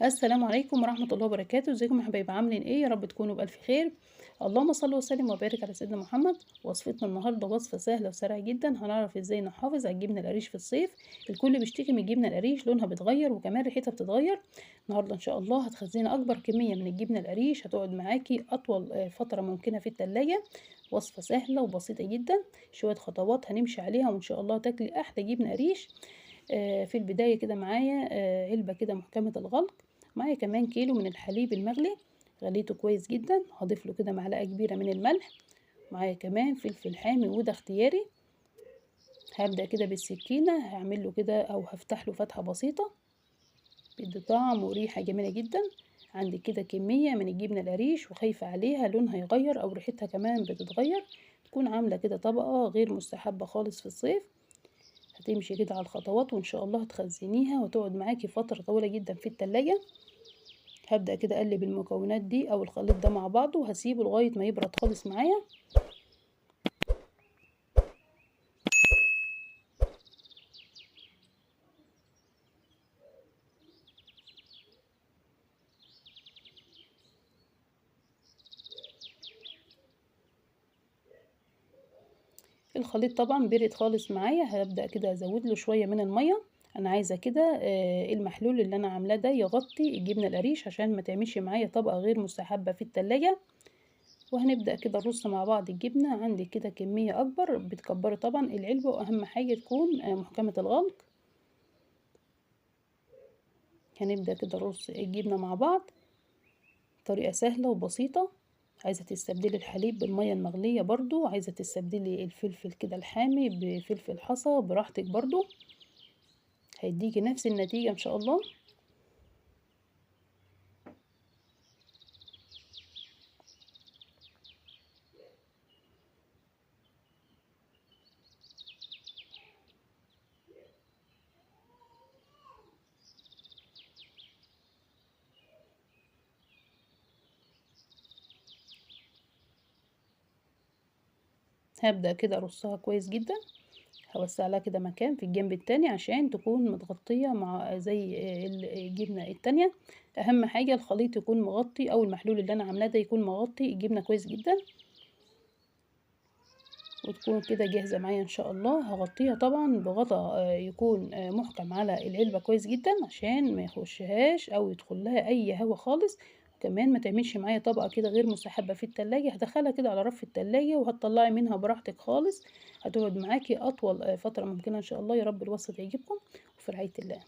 السلام عليكم ورحمة الله وبركاته. ازيكم يا حبايب، عاملين ايه؟ يا رب تكونوا بألف خير. اللهم صل وسلم وبارك على سيدنا محمد. وصفتنا النهارده وصفة سهلة وسريعة جدا، هنعرف ازاي نحافظ على الجبنة القريش في الصيف. الكل بيشتكي من الجبنة القريش، لونها بيتغير وكمان ريحتها بتتغير. النهارده ان شاء الله هتخزني اكبر كمية من الجبنة القريش، هتقعد معاكي اطول فترة ممكنة في التلاجة. وصفة سهلة وبسيطة جدا، شوية خطوات هنمشي عليها وان شاء الله تاكلي احلى جبنة قريش. في البداية كده معايا علبة كده محكمة الغلق، معايا كمان كيلو من الحليب المغلي غليته كويس جدا، هضيف له كده معلقة كبيرة من الملح، معايا كمان فلفل حامي وده اختياري. هبدأ كده بالسكينة هعمل له كده او هفتح له فتحة بسيطة، بيدي طعم وريحة جميلة جدا. عندي كده كمية من الجبنة القريش وخايفة عليها لونها يغير او ريحتها كمان بتتغير، تكون عاملة كده طبقة غير مستحبة خالص في الصيف. هتمشي كده على الخطوات وان شاء الله هتخزنيها وتقعد معاكي فترة طويلة جدا في التلاجة. هبدأ كده اقلب المكونات دي او الخليط ده مع بعضه وهسيبه لغاية ما يبرد خالص معايا. الخليط طبعا برد خالص معايا، هبدأ كده ازود له شوية من المية. انا عايزة كده المحلول اللي انا عاملاه ده يغطي الجبنة القريش عشان ما تعملش معايا طبقة غير مستحبة في التلاجة. وهنبدأ كده نرص مع بعض الجبنة. عندي كده كمية اكبر، بتكبري طبعا العلبة، واهم حاجة تكون محكمة الغلق. هنبدأ كده نرص الجبنة مع بعض، طريقة سهلة وبسيطة. عايزة تستبدلي الحليب بالمية المغلية برضو، عايزة تستبدلي الفلفل كده الحامي بفلفل حصى براحتك برضو، هيديكي نفس النتيجة ان شاء الله. هبدأ كده ارصها كويس جدا، هوسع لها كده مكان في الجنب التاني عشان تكون متغطية مع زي الجبنة التانية. اهم حاجة الخليط يكون مغطي او المحلول اللي انا عاملاه ده يكون مغطي الجبنة كويس جدا، وتكون كده جاهزة معايا ان شاء الله. هغطيها طبعا بغطاء يكون محكم على العلبة كويس جدا عشان ما يخشهاش او يدخل لها اي هوا خالص، كمان ما تعملش معايا طبقه كده غير مستحبة في التلاجة. هدخلها كده على رف التلاجة وهتطلعي منها براحتك خالص، هتقعد معاكي اطول فترة ممكنة ان شاء الله. يا رب الوصفة تعجبكم، وفي رعاية الله.